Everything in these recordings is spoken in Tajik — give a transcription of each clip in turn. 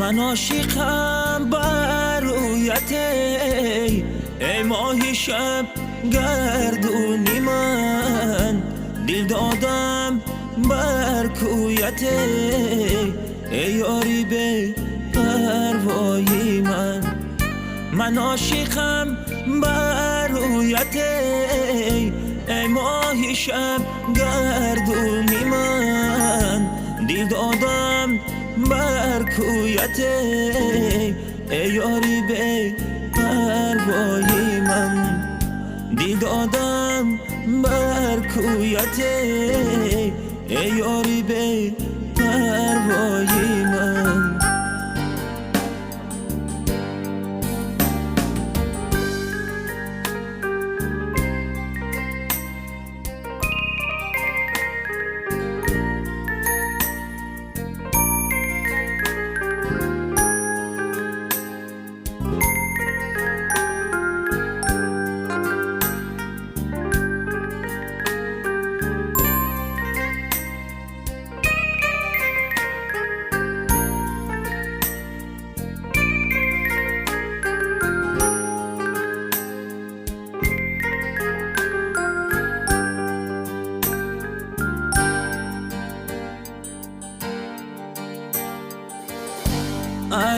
Ман ошиқам бар рӯят, эй моҳи шаб гардуни ман. Дил додам бар кӯят, эй ёри бепарвои ман. Ман ошиқам бар рӯят, эй моҳи шаб гардуни ман. Дил додам бар кӯят, эй ёри бепарвои ман. Дил додам бар кӯят, эй ёри бепарвои ман.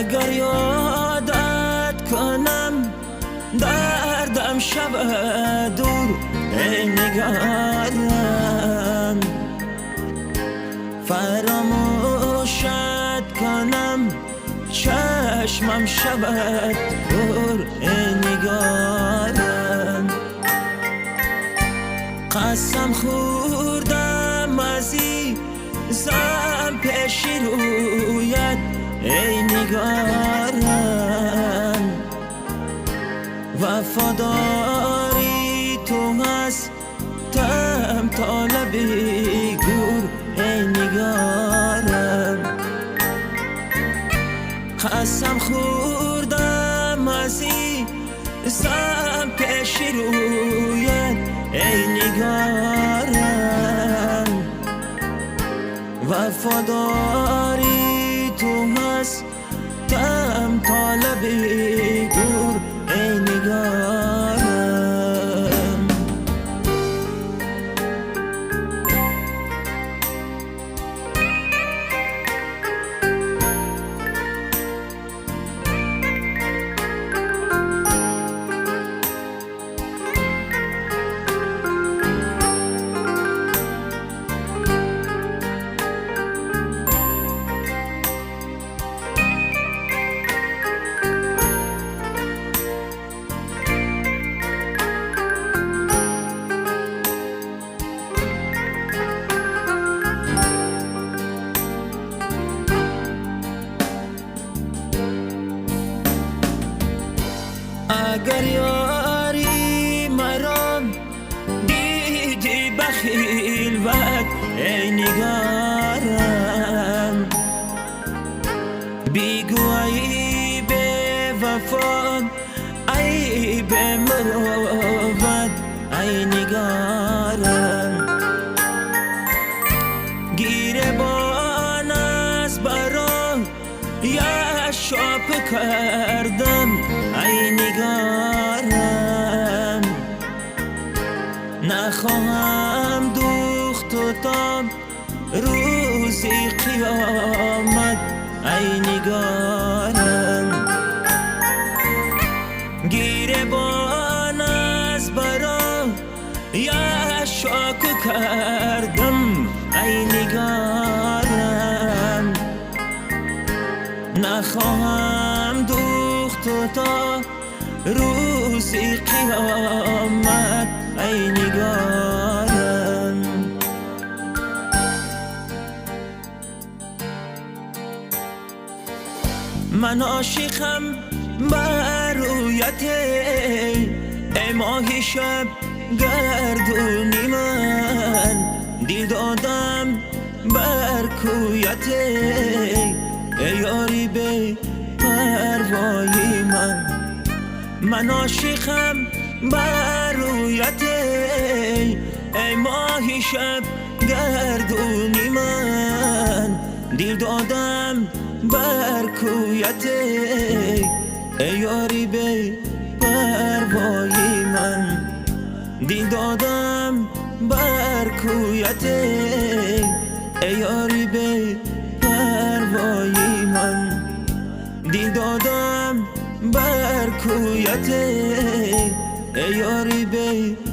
Агар ёдат кунам, дардам шавад дур, эй нигарам. Фаромӯшат кунам, чашмам шавад кӯр, эй нигарам. Қасам хӯрдам азизам пеши рӯят, эй нигарам. Вафодори ту ҳастам то лаби гӯр, эй нигарам. Қасам хӯрдам азизам пеши рӯят, эй нигарам. Вафодори ту ҳастам то лаби гӯр, эй нигарам. Агар ёри маро дидӣ ба хилват, эй нигарам, бигӯ ай бевафо, ай бемурувват, ай нигарам. Гиребон аз барояш чоп кардам, ай нигарам. Нахоҳам дӯхту то рӯзи қиёмат, ай нигарам. Гиребон аз барояш чок кардам, ай нигарам. Нахоҳам дӯхту то рӯзи қиёмат, ай нигарам. Ман ошиқам бар рӯят, эй моҳи шаб гардуни ман. Дил додам бар кӯят, эй ёри бепарвои ман. Ман ошиқам бар рӯят, эй моҳи шаб гардуни ман. Дил додам бар кӯят, эй ёри бепарвои ман. Дил додам бар кӯят, эй ёри бепарвои ман. Дил додам бар кӯят, эй ёри бепарвои.